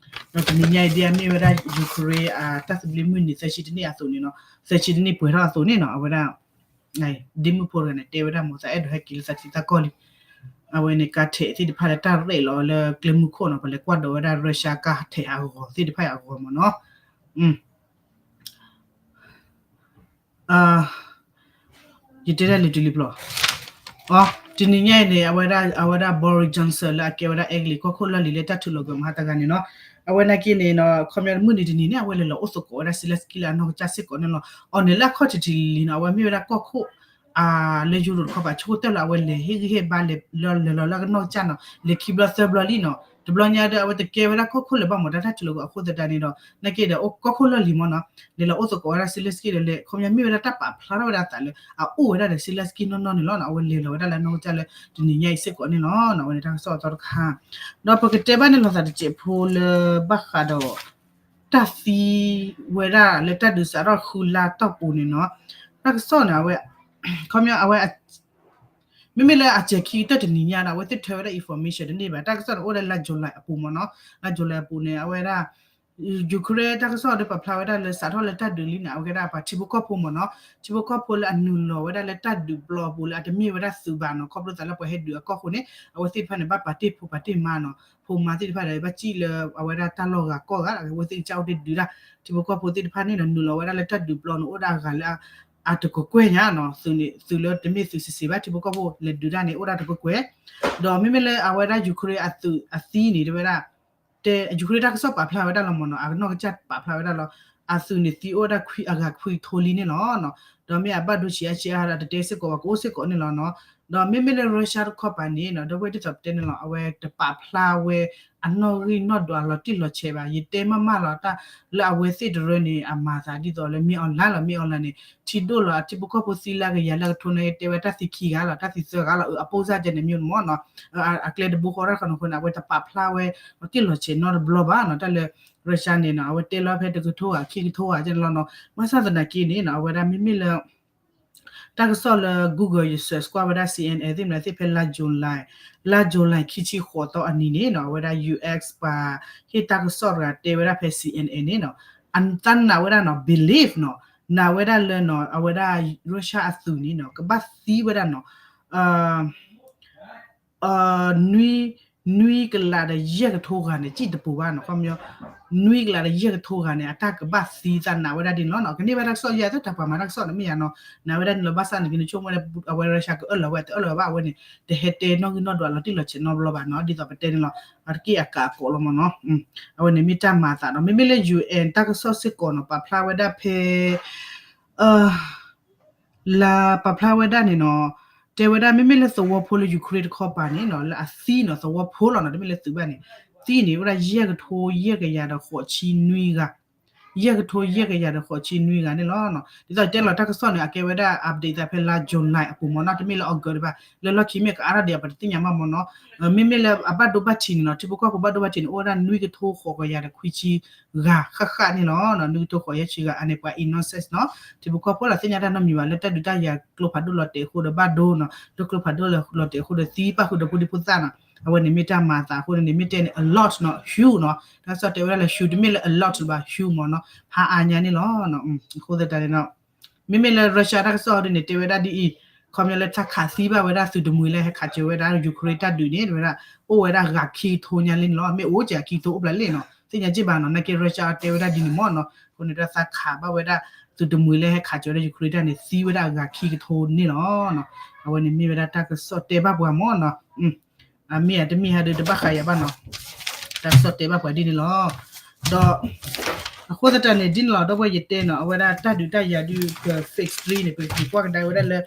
ဒီးတနံၤညါအံၤဒ်အမ့ၢ်ဝဲဒၣ် Ukraine အတၢ်သဘျ့မုၢ်နံၤသၢဆံတနံၣ်အသိးန့ၣ်နီၤ သၢဆံတနံၣ်ပှဲၤထီၣ်အသိးန့ၣ်နီၤ အဝဲဒၣ် ဒ့မုၣ်ဖိတဂၤန့ၣ် တဲဝဲဒၣ်မ့ၢ်သးအဲၣ်ဒိးဟဲက့ၤလၢသးထံသးကီၢ်လံ အဝဲန့ၣ် ကါထဲးသ့ၣ်တဖၣ်လၢတၢ်ရဲၣ်လီၤလၢကျဲမုၢ်ခိၣ်နီၤ ပလဲၤကွၢ်ဒီးဝဲဒၣ် Russia ကါထဲးအဂီၤသ့ၣ်တဖၣ်အဂီၤမ့ၢ်နီၤ ယတဲဒၣ်လံတုၤလံဖျီ အ တနံၤညါအံၤန့ၣ် အဝဲဒၣ် အဝဲဒၣ် Boris Johnson လၢအကဲဝဲဒၣ်အဲကလံးကီၢ်ခိၣ်လီၢ်လံၤလၢတၢ်ထူးလီၤကီမဟါတဂၤန့ၣ်နီၤ အဝဲနာ်က့န့ၣ်နီၤ ခီပညီမုၢ်နံၤတနံၤန့ၣ် အဝဲလဲၤလီၤအိၣ်သကိးဝဲဒၣ် Zelensky လၢအနီၢ်ကစၢ်စ့ၢ်ကီးန့ၣ်လီၤ အီၤန့ၣ်လၢအခီၣ်ထံးထံးလံလံနီၤ အဝဲမ့ၢ်ဝဲဒၣ်ကီၢ်ခိၣ် လၢယူရိၣ်တခီပၤဆိကတၢၢ်လၢအဝဲလဲၤဟ့ၣ်ဂံၢ်ဟ့ၣ်ဘါလဲၤလီၤ လဲၤလီၤလၢအကနီၢ်ကစၢ်နီၤ လဲၤခံဘျီသၢဘျီလံနီၤ တဘျီညါဒီး အဝဲတကဲဝဲဒၣ်ကီၢ်ခိၣ်လၢၤဘၣ်မ့ၢ် တၢ်ထူးလီၤကီ အဃိသတးန့ၣ်ဒီး နာ်က့ဒီး အိၣ်ကီၢ်ခိၣ်လီၢ်လံၤမ့ၢ်နီၤ လဲၤလီၤအိၣ်သကိးဝဲဒၣ် Zelensky ဒီးလဲၤ ခီပညီမ့ၢ်ဝဲဒၣ်တၢ်ပာ်ဖျါထီၣ်ဝဲဒၣ်အသးလၢ အအိၣ်ဝဲဒၣ်ဒီး Zelensky နီၢ်နီၢ်န့ၣ်လီၤနီၤ အဝဲလဲၤလီၤဝဲဒၣ်လၢအနီၢ်ကစၢ်လၢတနံၤညါအံၤစ့ၢ်ကီးန့ၣ်လီၤ အဝဲန့ၣ်တၢ်ကစီၣ်အသီတခါ ဒီးပကတဲဘၣ်န့ၣ်လီၤသးတစဲးဖိလၢဘၣ်ဃးဒီး တၢ်သံဝဲဒၣ်လၢတၢ်ဒုးစးထီၣ်ဃုလါတီၢ်ပူၤန့ၣ်နီၤ တၢ်ကစီၣ်န့ၣ် အဝဲ ခီပညီအဝဲ မ့မ့ၢ်လၢအစဲးခံကတၢၢ်တနံၤညါဒီး အဝဲသ့ၣ်ထွဲဝဲဒၣ် information တန့ၢ်ဘၣ် တၢ်ကစီၣ်န့ၣ်အိၣ်လၢလါ July အပူၤမ့ၢ်နီၤ လါ July အပူၤန့ၣ် အဝဲဒၣ် Ukraine တၢ်ကစီၣ်ဒီးပာ်ဖျါဝဲဒၣ်လၢစးထီၣ်လၢတၢ်ဒုးလံန့ၣ် အဝဲကဲဒၣ်ပှၤထံဖိကီၢ်ဖိမ့ၢ်နီၤ ထံဖိကီၢ်ဖိလၢအနုာ်လီၤဝဲဒၣ်လၢတၢ်ဒုးပျီအပူၤလၢအတမ့ၢ်ဝဲဒၣ်သုးဘၣ်နီၤ ခီဖျိသးလၢပှၤဟဲဒုးအကီၢ်ဃိန့ၣ် အဝဲသ့ၣ်တဖၣ်န့ၣ် ဘၣ်ပာ်တ့ၢ်ဖိပာ်တ့ၢ်မါနီၤ ဖိမါသ့ၣ်တဖၣ်ဒီး ဘၣ်စံၣ်လၢအဝဲဒၣ်တၢ်လီၢ်ဂၤကီၢ်ဂၤ အဝဲသ့ၣ်ကစၢ်အိၣ်တ့ၢ်ဒုးတၢ် ထံဖိကီၢ်ဖိသ့ၣ်တဖၣ်န့ၣ်ဒီး နုာ်လီၤဝဲဒၣ်လၢတၢ်ဒုးပျီန့ၣ် အိၣ်ဒၣ်အဂၤလၢ အတကကွဲၢ်ညါနီၤ သုးန့ၣ် သုးလၢတမ့ၢ်သုးစံးစံးဘၣ် ထံဖိကီၢ်ဖိလဲၤဒုးတၢ်န့ၣ် အိၣ်ဒၣ်တကကွဲၢ် ဒီးမ့မ့ၢ်လၢအဝဲဒၣ် Ukraine အသုးအသံန့ၣ် တဲဝဲဒၣ် တဲ Ukraine တၢ်ကစီၣ်ပာ်ဖျါဝဲဒၣ်လီၤမ့ၢ်နီၤ အနီၢ်ကစၢ်ပာ်ဖျါဝဲဒၣ်လီၤ အသုးန့ၣ်သံအိၣ်ဝဲဒၣ်ခွံအဂၤခွံထိလံန့ၣ်လီၤ ဒီးမ့ၢ်အဘၣ်ဒိဆံးအါဆံးအါဒီးတတဲစ့ၢ်ကီးဘၣ် ကအိၣ်စ့ၢ်ကီးန့ၣ်လီၤနီၤ ဒီးမ့မ့ၢ်လၢ Russia တခီပၤန့ၣ်နီၤ ဒီပုၢ်ဝဲၢ်ဒ်သိးပတဲန့ၣ်လီၤ အဝဲတပာ်ဖျါဝဲ အနီၣ်ဂံၢ်နီၣ်ဒွးလီၤတံၢ်လီၤဆဲးဘၣ် ယတဲမးမးလီၤ တၢ်လၢအဝဲသ့ၣ်တရၢန့ၣ် အမၤသးဒ်သိးလၢ မင်းအောင်လှိုင် လီၤ မင်းအောင်လှိုင် န့ၣ် ထံဒိၣ်လီၤ အထံဖိကီၢ်ဖိသံလၢကယၤလၢကထိန့ၣ် တဲဝဲတၢ်သံခံဂၤလီၤ တၢ်သံသၢဂၤလီၤ အ အပိၢ်စၢ်ကဲန့ၣ် မ့ၢ်မ့ၢ်နီၤ အကျဲတဘိဃီတၢ်ခီနီၤဃိန့ၣ် အဝဲတပာ်ဖျါဝဲ လီၤတံၢ်လီၤဆဲးနီတဘျီဘၣ်နီၤ တၢ်လၢ Russia န့ၣ်နီၤ အဝဲတဲလီၤဖဲတကထိဂၤခံကထိဂၤကဲန့ၣ်လီၤနီၤ ဘၣ်ဆၣ်သနာ်က့န့ၣ်နီၤ အဝဲဒၣ်မ့မ့ၢ်လၢ တၢ်ကစီၣ်လၢ Google ယ search ကွၢ်ဝဲဒၣ် C N N သ့ၣ်မနုၤသ့ၣ်ဖဲလါ July လါ July ခံဆံဃိးသီအနံၤန့ၣ်နီၤ အဝဲဒၣ် U S ပှၤဟ့ၣ်တၢ်ကစီၣ်တဂၤတဲဝဲဒၣ်ဖဲ C N N န့ၣ်နီၤ အသးနာ်ဝဲဒၣ်နီၤ believe နီၤ နာ်ဝဲဒၣ်လၢနီၤ အဝဲဒၣ် Russia အသုးန့ၣ်နီၤ ကဘၣ်သံဝဲဒၣ်နီၤ နွံ နွံကလးဒီးယဲၢ်ကထိဂၤန့ၣ် စံၣ်တပူၤဘၣ်နီၤ ခီပညီ နွံကလးဒီးယဲၢ်ကထိဂၤန့ၣ် အတၢ်ကဘၣ်သံသးနာ်ဝဲဒၣ်ဒ်န့ၣ်လီၤနီၤ ကန့ၢ်ဘၣ်တၢ်ကစီၣ်ယဲၢ်သ့ၣ်တၢ်ပှၤမၤတၢ်ကစီၣ်န့ၣ်မ့ၢ်ယါနီၤ နာ်ဝဲဒၣ်န့ၣ်လီၤ ဘၣ်ဆၣ်န့ၣ်ကန့ၣ်ဆိကမိၣ်ဝဲဒၣ် အဝဲ Russia ကအၢၣ်လီၤဝဲတအၢၣ်လီၤဘၣ် အဝဲန့ၣ် တဟဲတဲနီၣ်ဂံၢ်နီၣ်ဒွးလီၤတံၢ်လီၤဆဲးနီတဘျီဘၣ်နီၤ ဒ်သိးပတဲန့ၣ်လီၤ အတက့ၢ်အကးအကိးလီၤမ့ၢ်နီၤ အဝဲန့ၣ်မ့ၢ်တၢ်မၤအသးဒီး မ့မ့ၢ်လၢ U N တၢ်ကစီၣ်စ့ၢ်ကီးနီၤ ပာ်ဖျါဝဲဒၣ်ဖဲ လၢပာ်ဖျါဝဲဒၣ်န့ၣ်နီၤ တဲဝဲဒၣ်မ့မ့ၢ်လၢသဝီဖိလၢ Ukraine တခီပၤန့ၣ်နီၤ လၢအသံနီၤ သဝီဖိလီၤနီၤ တမ့ၢ်လၢသုးဘၣ်န့ၣ် သံန့ၣ်ဝဲဒၣ်ယဲၢ်ကထိယဲၢ်ကယၤဒီးဃိးဆံနွံဂၤ ယဲၢ်ကထိယဲၢ်ကယၤဒီးဃိးဆံနွံဂၤန့ၣ်လီၤ. ဒ်သိးတဲလီၤတၢ်ကစီၣ်န့ၣ် အကဲဝဲဒၣ် update သးဖဲလါ July အပူၤမ့ၢ်နီၤ တမ့ၢ်လၢ August ဘၣ် လၢလီၢ်ခံမ့ၢ်ကအါထီၣ်ဒံး ပတသ့ၣ်ညါဘၣ်မ့ၢ်နီၤ. မ့မ့ၢ်လၢအဘၣ်ဒိဘၣ်ထံးန့ၣ်နီၤ ထံဖိကီၢ်ဖိဘၣ်ဒိဘၣ်ထံးန့ၣ် အိၣ်ဝဲဒၣ်နွံကထိဃိးကယၤဒီးခွံဆံဂၤဃၣ်ဃၣ်န့ၣ်လီၤ. နွံကထိဃိးယဲၢ်ဆံဂၤအန့ၣ် ပှၤ innocent နီၤ ထံဖိကီၢ်ဖိလီၤ သ့ၣ်ညါတၢ်နီတမံၤဘၣ် လၢတၢ်ဒုးတၢ်ယၤကျိဖးဒိၣ်လီၤတဲာ်အဃိဒီးဘၣ်ဒိနီၤ လၢကျိဖးဒိၣ်လီၤတဲာ်အဃိဒီးသံပၣ်ဃုာ်ဒီးဖိဒံဖိသၣ်နီၤ အဝဲန့ၣ်မ့ၢ်တၢ်မၤအသးအဃိန့ၣ် မ့ၢ်တဲန့ၣ် alert နီၤ huge နီၤ တၢ်ကစီၣ်တဲဝဲဒၣ်လၢ huge တမ့ၢ်လၢ alert ဘၣ် huge မ့ၢ်နီၤ ဖးအါညါန့ၣ်လီၤ. အဃိသတးန့ၣ်နီၤ မ့မ့ၢ်လၢ Russia တၢ်ကစီၣ်ဒ်န့ၣ် တဲဝဲဒၣ်ဒ်အံၤ ခီပညီလၢတၢ်ခးသံဘၣ်ဝဲဒၣ်သုးတမှံၤလၢဟဲခးစၢၤဝဲဒၣ် Ukraine တၢ်ဒုးန့ၣ် တဲဝဲဒၣ် အိၣ်ဝဲဒၣ်ဂၤခံကထိညါလံန့ၣ်လီၤ. မ့ၢ်အိၣ်ကဲအခံကထိအိၣ်ဖျဲၣ်လံနီၤ သ့ၣ်ညါက့ၢ်ဘၣ်နီၤ နာ်က့ Russia တဲဝဲဒၣ်ဒ်န့ၣ်မ့ၢ်နီၤ အဃိန့ၣ် တၢ်သးခးဘၣ်ဝဲဒၣ် သုးတမှံၤလၢဟဲခးစၢၤဝဲဒၣ် Ukraine တၢ်န့ၣ် သံဝဲဒၣ်အဂၤခံကထိန့ၣ်လီၤ. အဝဲန့ၣ်မ့ၢ်ဝဲဒၣ်တၢ်ကစီၣ်တဲဘၣ်ပှၤမ့ၢ်နီၤ အမ့ၢ်အတမ့ၢ်ဟဲဒုးတဘၣ်ဃးယၤဘၣ်နီၤ တၢ်ကစီၣ်တဲဘၣ်ပှၤဒ်န့ၣ်လီၤ. ဒီး အဃိသတးန့ၣ် ဒ်န့ၣ်လီၤ ဒီပုၢ်ဝဲၢ်ယတဲနီၤ အဝဲဒၣ်တၢ်ဒုးတၢ်ယၤဒုး ပ fake screen န့ၣ် ပက့ၤကွၢ်ကဒါဝဲဒၣ်လၢ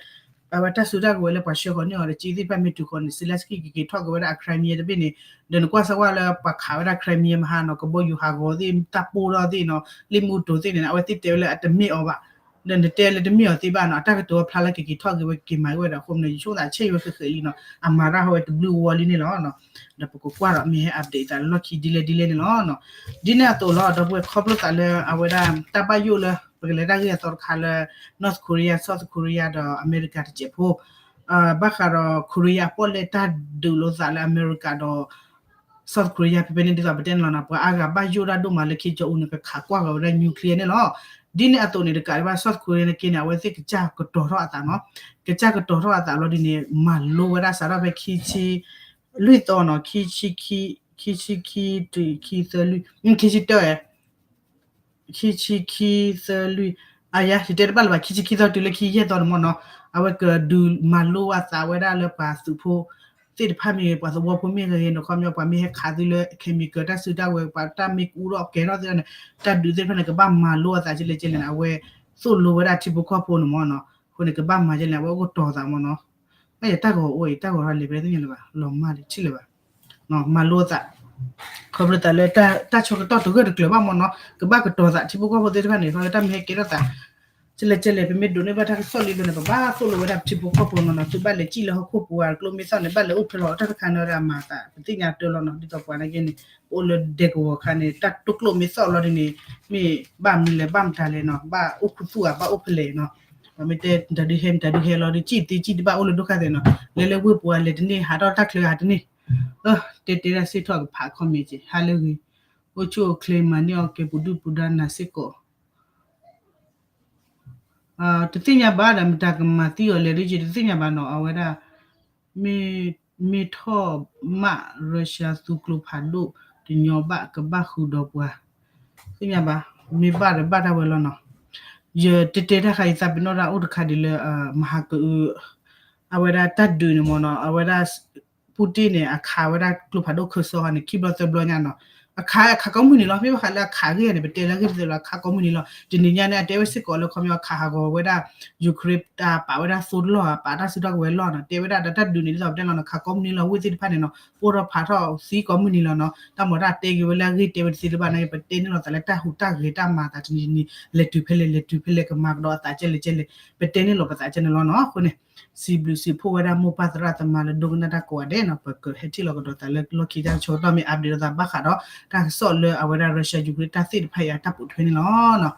အဝဲတၢ်စုတၢ်ကဝဲၤလၢပှၤဆှၢဃီၤန့ၢ်အီၤဒီး ကၠံသ့ၣ်တဖၣ်မ့ၢ်တုၤဃီၤန့ၣ် Zelenskyy ကက့ၤထီၣ်က့ၤဝဲဒၣ်အ Crimea တဘ့ၣ်န့ၣ် ဒီးနကွၢ်စၢ်ဝဲလၢပှၤခးဝဲဒၣ် Crimea မဟါနီၤ ကဘီယူၤဟးဂီၤသ့ၣ် တၢ်ပိၢ်ထီၣ်သ့ၣ်နီၤ လ့ၣ်မူတိၤသ့ၣ်န့ၣ် အဝဲသ့ၣ်တဲဝဲလၢအတမ့ၢ်အီၤဘၣ် ဒီးနတဲလၢတမ့ၢ်အီၤသ့ဘၣ်နီၤ အတၢ်ကတိၤဖျါလၢကက့ၤထီၣ်က့ၤဝဲက့ၤမၤက့ၤဝဲဒီးအဃိန့ၣ် ယဆိကမိၣ်သးဆဲၣ်ဝဲဃဲးဃဲးလံနီၤ အမၤတၢ်ဟီဝဲတဘျုးဝီလံန့ၣ်လီၤ. ဒီးပကကွၢ်ဒီးမ့ၢ်ဟဲ update သးလၢလီၢ်ခံဒ်လဲၣ်ဒ်လဲၣ်န့ၣ်လီၤ. ဒ်န့ၣ်အသိးလီၤ ဒီပုၢ်ဝဲၢ်ခီဖျိသးလၢအဝဲဒၣ်တၢ်ဘၣ်ယိၣ်လၢ ပကလဲၤတၢ်ဂ့ၢ်အသီတခါလၢ North Korea South Korea ဒီးအမဲရကၤတစဲးဖိ ဘၣ်ဃးဒီး Korea အပီၣ်လဲၣ်တၢ်ဒုးလိာ်သးလၢအမဲရကၤဒီး South Korea ဖဲဖဲန့ၣ်ဒ်သိးပတဲန့ၣ်လီၤနီၤ ပှၤအါဂၤဘၣ်ယိၣ်တၢ်ဒိၣ်မးလၢ Kim Jong Un န့ၣ် ကခးကွၢ်ဃီၤဝဲဒၣ် nuclear န့ၣ်လီၤ. ဒ်န့ၣ်အသိးန့ၣ် တကးဒံးဘၣ် South Korea န့ၣ်က့န့ၣ် အဝဲသ့ၣ်ကစၢ်ကတီၤထီၣ်အသးနီၤ ကစၢ်ကတီၤထီၣ်အသးလီၤဒ်န့ၣ် မၤလိဝဲဒၣ်စးထီၣ်ဖဲခံဆံ လွံၢ်သီနီၤ ခံဆံခံတုၤခံဆံသၢလွံၢ် ခံဆံတၢ ခံဆံခံသၢလွံၢ် အယါ ယတဲတဘၣ်လၢၤဘၣ် ခံဆံခံသီတုၤလၢခံယဲၢ်သီန့ၣ်မ့ၢ်နီၤ အဝဲကဒုးမၤလိအသးဝဲဒၣ်လၢပှၤသုးဖိသ့ၣ်တဖၣ်မ့ၢ်ဂ့ၤ ပှၤသဝီဖိမ့ၢ်ဂ့ၤနီၤ ခီပညီ ပှၤမ့ၢ်ဟဲခးသုလၢ chemical တၢ်စုတၢ်ဝဲၤ ပှၤတၢ်မ့ၢ်ကူထီၣ်ကဲထီၣ်သ့ၣ်န့ၣ် တၢ်ဒုးသ့ၣ်တဖၣ်န့ၣ် ကဘၣ်မၤလိအသးကလဲၣ်ကလဲၣ်န့ၣ် အဝဲသိၣ်လိဝဲဒၣ်ထံဖိကီၢ်ဖိန့ၣ်မ့ၢ်နီၤ အဃိန့ၣ် ကဘၣ်မၤကလဲၣ် အဝဲအိၣ်ကတီၤသးမ့ၢ်နီၤ ဘၣ်ယတၢ်ဂီၤအိၣ်အံၤ တၢ်ဂီၤထီၣ်လဲၤဖဲသ့ၣ်ညါလၢၤဘၣ် လီၤမၢ်လံထံၣ်လၢၤဘၣ် မၤလိအသး ခီဖျိသးလၢတၢ်ဆၢကတီၢ်တဂၢၢ်တကျၢၤဘၣ်မ့ၢ်နီၤ ကဘၣ်ကတီၤသးထံဖိကီၢ်ဖိသ့ၣ်တဖၣ်န့ၣ် ခီဖျိတၢ်မ့ၢ်ဟဲကဲထီၣ်သး ကလဲၣ်ကလဲၣ် ပမ့ၢ်ဒိးန့ၢ်ဘၣ်တၢ်ကစီၣ်လံဘျီန့ၣ် ပဘၣ်သိၣ်လိဝဲဒၣ်ထံဖိကီၢ်ဖိနီၤနီၤ သုဘၣ်လဲၤစံၣ်လၢဟီၣ်ခိၣ်ပူၤဧါ ကျိမ့ၢ်သီၣ်န့ၣ် ဘၣ်လဲၤအိၣ်ဖျဲၣ်လီၤတၢ်တခါန့ၣ်ဒီးအမၤသး ပသ့ၣ်ညါတၢ်လီၤနီၤ ဒ်သိးပှၤနာ်က့န့ၣ် ပအိၣ်လၢဒဲကဝီၤခါန့ၣ် တၢ်တိၢ်ကျိၣ်မ့ၢ်သီၣ်လီၤဒ်န့ၣ် မ့ၢ်ဘၣ်မနုၤလဲၣ် ဘၣ်မတၤလဲၣ်နီၤ ဘၣ်အိၣ်ခူသူၣ်ဧါ ဘၣ်အိၣ်ဖဲလဲၣ်နီၤ ပမ့ၢ်တဲ မတၤဒုးဟဲ မတၤဒုးဟဲလီၤဒီး စံၣ်သ့စံၣ်တဘၣ်အိၣ်လၢဒိၣ်ခါသဲးနီၤ လဲၤလၢဝ့ၢ်ပူၤဧါ လဲၤတန့ၢ် ဟးထီၣ်တၢ်ချၢဧါတန့ၢ် တဲတဲဒၣ်စ့ၢ်ထီၣ်ကဖး comment က့ၤ ဟါလၢဂ့ၤ အိၣ်ဆူၣ်အိၣ်ချ့ မၤန့ၢ်အီၣ်ကဲပူၤဒုၣ်ပူၤဒါနၤစ့ၢ်ကီး တသ့ၣ်ညါဘၣ်ဒီး မတၤကမၤသံအီၤလဲၣ် ဒ်ယတသ့ၣ်ညါဘၣ်နီၤ အဝဲဒၣ် မ့ၢ်ထီၣ်မး Russia သုးကျိဖးဒိၣ် တညီဘၣ် ကဘၣ်ဃုာ်ဒီးပှၤ သ့ၣ်ညါဘၣ် မ့ၢ်ဘၣ်ဒီးဘၣ်တၢ်ဝဲလီၤနီၤ ယတဲတဲတၢ်ခါအံၤ သးပ့ၤနီၣ်တၢ်အိၣ်တခါဒ်လၢ မဟါကအု အဝဲဒၣ်တၢ်ဒုးန့ၣ်မ့ၢ်နီၤ အဝဲဒၣ် Putin န့ၣ် အခးဝဲဒၣ်ကျိဖးဒိၣ်ခၢၣ်စးန့ၣ် ခံဘျီသၢဘျီညါနီၤ အခး အခးကိးမုၢ်နံၤလီၤ. မ့ၢ်ဘၣ်ဃးလၢအခးအဂ့ၢ်န့ၣ် ပတဲလၢအဂ့ၢ်တသ့လီၤ, အခးကိးမုၢ်နံၤလီၤ. တနံၤညါန့ၣ် အတဲဝဲစ့ၢ်ကီးလၢ ခီပညီ အခးဟးဂီၤဝဲဒၣ် Ukraine တၢ်ပာ်ဝဲဒၣ်သိတလီၢ်ဧါ, ပာ်တၢ်စုတၢ်ကဝဲၤလီၢ်နီၤ, တဲဝဲဒၣ်ဒီးတၢ်ဒုးန့ၣ် ဒ်သိးပတဲလီၤနီၤ, အခးကိးမုၢ်နံၤလီၤ, ဝ့ၢ်သ့ၣ်တဖၣ်န့ၣ်နီၤ, ပအိၣ်ထီၣ်ဖးထီၣ်သံကိးမုၢ်နံၤလီၤနီၤ. တၢ်မၤတၢ်တဲက့ၤဝဲလၢအဂ့ၢ်တဲဝဲတသ့လၢၤဘၣ်န့ၣ် ပတဲန့ၣ်လီၤသးလၢတၢ်ဟူးတၢ်ဂဲၤတၢ်မၤသးတနံၤနံၤ, လဲၤတုၤဖဲလဲၣ် လဲၤတုၤဖဲလဲၣ် ကမၤကဒီးအသးကဲလဲၣ်ကဲလဲၣ်, ပတဲန့ၣ်လီၤပသးကဲန့ၣ်လီၤနီၤ. အဃိန့ၣ် စံးဘျုးစံးဖှိၣ်ဝဲဒၣ်မိၢ်ပၢ်သရၣ်သမါလၢဒိကနၣ်တၢ်ကိးဂၤဒဲးနီၤ, ပကဟဲထံၣ်လီၤကဒီးသးလၢလီၢ်ခံတၢ်ကစီၣ်တီၢ်မ့ၢ် update လိာ်သးဘၣ်ဃးဒီး တၢ်ကစီၣ်လၢအဝဲဒၣ် Russia Ukraine တၢ်သ့ၣ်တဖၣ်အံၤအတၢ်ပိာ်ထွဲန့ၣ်လီၤ.